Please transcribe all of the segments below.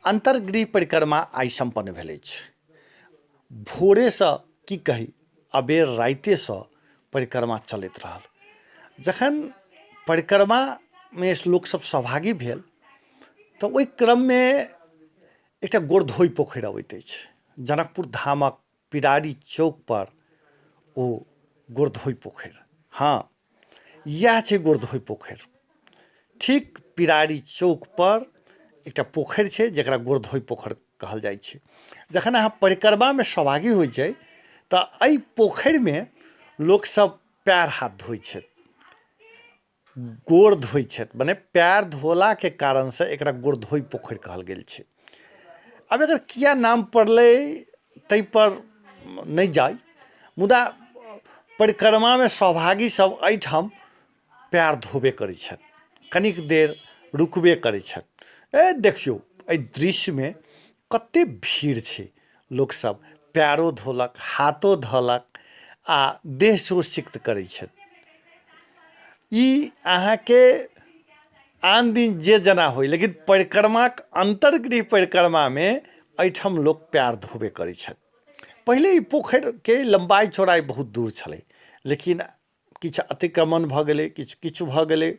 अन्तर्गृह परिक्रमा आइ सम्पन्न भेल अछि। भोरेसँ की कही अबेर रातिएसँ परिक्रमा चलैत रहल। जखन परिक्रमामे लोकसभ सहभागी भेल तऽ ओहि क्रममे एकटा गोरधोइ पोखरि अबैत अछि। जनकपुर धामक पिरारी चौकपर ओ गोरधोइ पोखरि, हँ इएह छै गोरधोइ पोखरि। ठीक पिरारी चौकपर एकटा पोखरि छै जकरा गोरधोइ पोखरि कहल जाइ छै। जखन अहाँ परिक्रमामे सहभागी होइ छै तऽ एहि पोखरिमे लोकसभ पयर हाथ धोइ छथि, गोर धोइ छथि, मने पयर धोलाके कारणसँ एकरा गोरधोइ पोखरि कहल गेल छै। आब एकर किया नाम पड़लै ताहिपर नहि जाइ, मुदा परिक्रमामे सहभागी सब एहिठाम पयर धोबे करै छथि, कनिक देर रुकबे करै छथि। ए देखियौ एहि दृश्यमे कते भीड़ छै, लोकसब पयरो धोलक, हाथो धोलक आ देह सेहो सिक्त करै छथि। ई अहाँके आन दिन जे जेना होइ, लेकिन परिक्रमाक अन्तर्गृह परिक्रमामे एहिठाम लोक पयर धोबे करै छथि। पहिले ई पोखरिके लम्बाइ चौड़ाइ बहुत दूर छलै, लेकिन किछु अतिक्रमण भऽ गेलै, किछु किछु भऽ गेलै,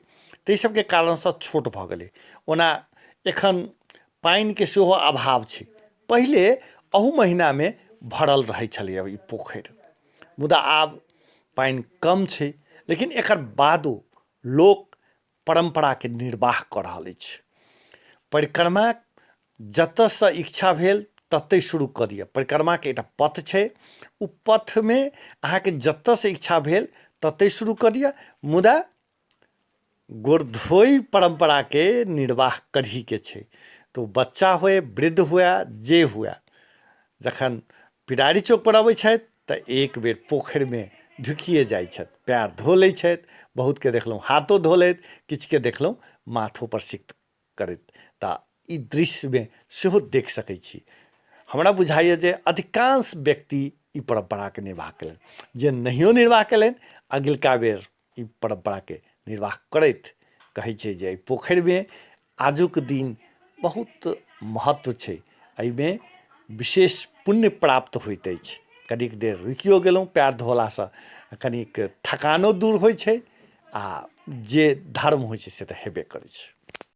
ताहि सबके कारणसँ छोट भऽ गेलै। ओना एखन पानिके सेहो अभाव छै, पहिले अहू महिनामे भरल रहै छलैए ई पोखरि, मुदा आब पानि कम छै। लेकिन एकर बादो लोक परम्पराके निर्वाह कऽ रहल अछि। परिक्रमा जतऽसँ इच्छा भेल ततहि शुरू कऽ दिअ। परिक्रमाके एकटा पथ छै, ओ पथमे अहाँके जतऽसँ इच्छा भेल ततहि शुरू कऽ दिअ, मुदा गोरधोइ परम्पराके निर्वाह करहीके छै। तऽ ओ बच्चा हुए, वृद्ध हुए, जे हुए, जखन पिरारी चौकपर अबै छथि तऽ एक बेर पोखरिमे ढुकिए जाइ छथि, पयर धो लै छथि। बहुतके देखलहुँ हाथो धो लैत, किछुके देखलहुँ माथोपर सिक्त करैत। तऽ ई दृश्यमे सेहो देख सकै छी। हमरा बुझाइए जे अधिकांश व्यक्ति ई परम्पराके निर्वाह केलनि, जे नहियो निर्वाह केलनि अगिलका बेर ई परम्पराके निर्वाह करैत। कहै छै जे एहि पोखरिमे आजुक दिन बहुत महत्व छै, एहिमे विशेष पुण्य प्राप्त होइत अछि। कनिक देर रुकियो गेलहुँ पयर धोलासँ कनिक थकानो दूर होइ छै, आ जे धर्म होइ छै से तऽ हेबे करै छै।